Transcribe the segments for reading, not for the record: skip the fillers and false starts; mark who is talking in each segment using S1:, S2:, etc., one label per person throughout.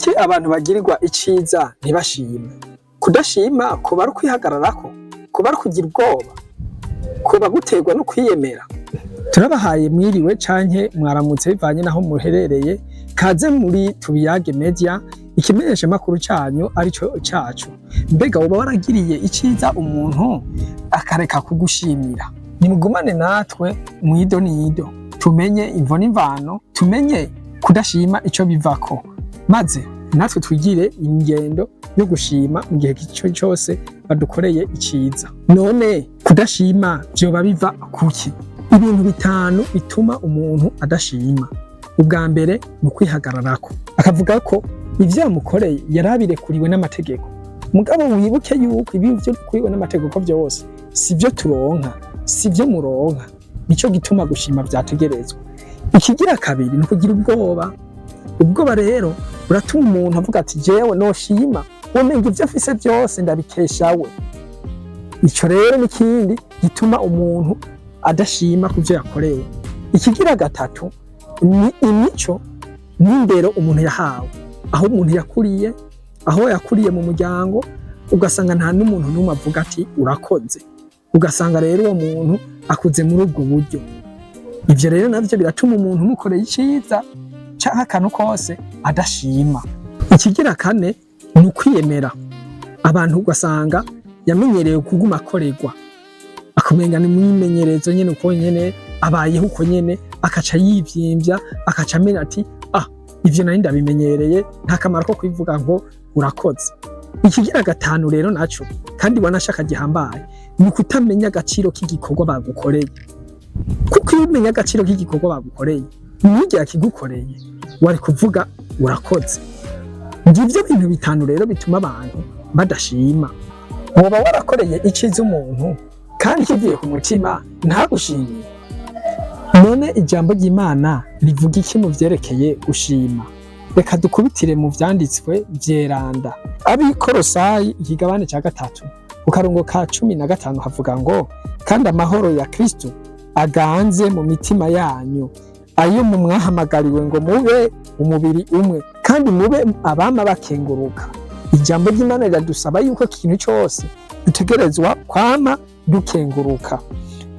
S1: Kuki abantu bagirirwa iciza ntibashime? Kudashima kuba ari ukwihagararako, kuba ari ukugira ubwoba, kuba guterwa no kwiyemera. Turabahaye mwiriwe canke mwaramutse bivanye naho muherereye. Kaze muri Tubiyage Media, ikimenyesha makuru canyu arico cacu. Mbega woba waragiriye iciza umuntu akareka kugushimira? Nimugumane natwe mwido nido, tumenye imvo n'imvano, tumenye kudashima ico bivako, maze natwe twigire ingendo yo gushima mu gihe ico cose badukoreye iciza. None kudashima vyoba biva kuki? Ibintu bitanu bituma umuntu adashima. Ubwa mbere ni ukwihagararako, akavuga ko ivyo yamukoreye yarabirekuriwe n'amategeko. Mugabo wibuke yuko ibi vyo dukuriwe n'amategeko vyose sivyo turonka, sivyo muronka. Nico gituma gushima vyategerezwa. Ikigira kabiri ni ukugira ubwoba. Ubwoba rero buratuma umuntu avuga ati: "Jewe noshima, womenga ivyo afise vyose ndabikesha we." Ico rero n'ikindi gituma umuntu adashima ku vyo yakorewe. Ikigira gatatu ni imico n'indero umuntu yahawe, aho umuntu yakuriye, aho yakuriye mu muryango, ugasanga nta n'umuntu n'umwe avuga ati "Urakoze". Ugasanga rero uwo muntu akuze muri ubwo buryo. Ivyo rero navyo biratuma umuntu umukoreye iciza canke akantu kose adashima. Ikigira kane ni ukwiyemera. Abantu ugasanga yamenyereye kuguma akorerwa, akumenga ni mwimenyerezo nyene, uko nyene abayeho, uko nyene akaca yivyimbya, akaca amenya ati: "Ah, ivyo nari ndabimenyereye, nta kamaro ko kwivuga ngo urakoze." Ikigira gatanu rero naco kandi wanashaka gihambaye ni ukutamenya agaciro k'igikorwa bagukoreye, kuko iyo umenya agaciro k'igikorwa bagukoreye, n'igihe akigukoreye wari kuvuga "Urakoze". Ngivyo bintu bitanu rero bituma abantu badashima. Woba warakoreye iciza umuntu kandi kivuye ku mutima ntagushimiye? None ijambo ry'Imana rivuga iki mu vyerekeye gushima? Reka dukubitire mu vyanditswe vyeranda. Ab'Ikorosayi ikigabane ca 3 ku karongo ka 15 havuga ngo: "Kandi amahoro ya Kristo aganze mu mitima yanyu, ayo mu mwahamagariwe ngo mube umubiri umwe, kandi mube abama bakenguruka." Ijambo ry'Imana riradusaba yuko ikintu cose dutegerezwa kwama dukenguruka.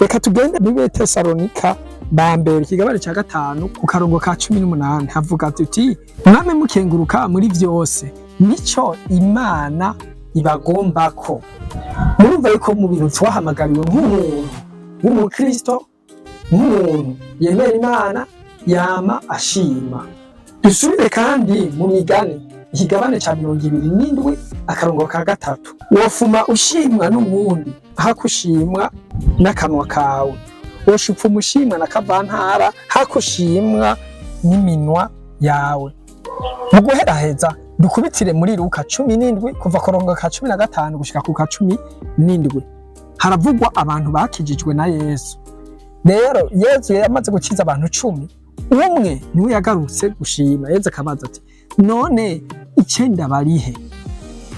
S1: Reka tugende muri Betesalonika ba mbere ikigabane ca 5 ku karongo ka 18, havuga tuti: "Mwame mukenguruka muri vyose, nico Imana ibagombako." Murumva yuko mu bintu twahamagariwe nk'umuntu w'umukristo, nk'umuntu yemera Imana, yama ashima. Dusubire kandi mu Migani ikigabane ca 27 akarongo ka 3: "Wofuma ushimwa n'uwundi hakushimwa n'akanwa kawe, woshupfa umushimwa na kavantara hakushimwa n'iminwa yawe." Mu guheraheza, dukubitire muri Luka 17 kuva karongo ka 15 gushika ku ka 17, haravugwa abantu bakijijwe na Yesu. Rero Yesu yamaze gukiza abantu 10, umwe niwe yagarutse gushima. Yesu akabaza ati: "None icenda barihe?"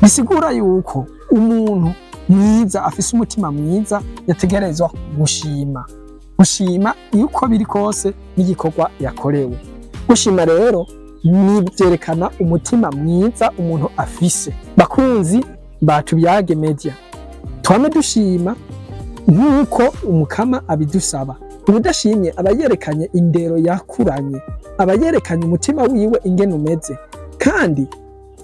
S1: Bisigura yuko umuntu mwiza afise umutima mwiza yategerezwa gushima, gushima yuko biri kose n'igikorwa yakorewe. Gushima rero ni vyerekana umutima mwiza umuntu afise. Bakunzi ba Tubiyage Media, twame dushima nk'uko Umukama abidusaba. Ubudashimye aba yerekanye indero yakuranye, aba yerekanye umutima wiwe ingene umeze, kandi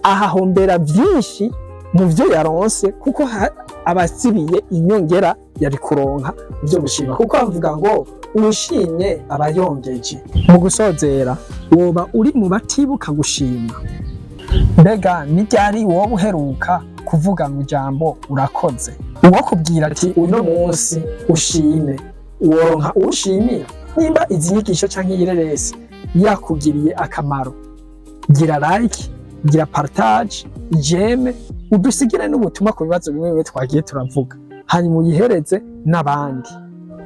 S1: ahahombera vyinshi mu vyo yaronse, kuko aba asibiye inyongera yari kuronka vyo gushima, kuko avuga ngo uwushimye aba yongeje. Mu gusozera, woba uri mu batibuka gushima? Mbega ni ryari woba uheruka kuvuga mu ijambo "Urakoze"? Uwokubwira ati "Uno munsi ushime", woronka uwushimira? Nimba izi nyigisho canke iyi reresi yakugiriye akamaro, gira like, gira partage, j'aime, udusigire n'ubutumwa ku bibazo bimwe bimwe twagiye turavuga, hanyuma uyihereze n'abandi.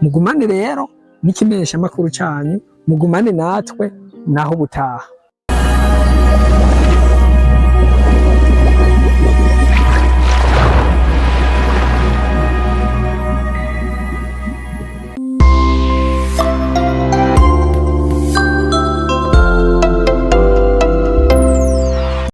S1: Mugumane rero n'ikimenyeshamakuru canyu, mugumane natwe naho ubutaha.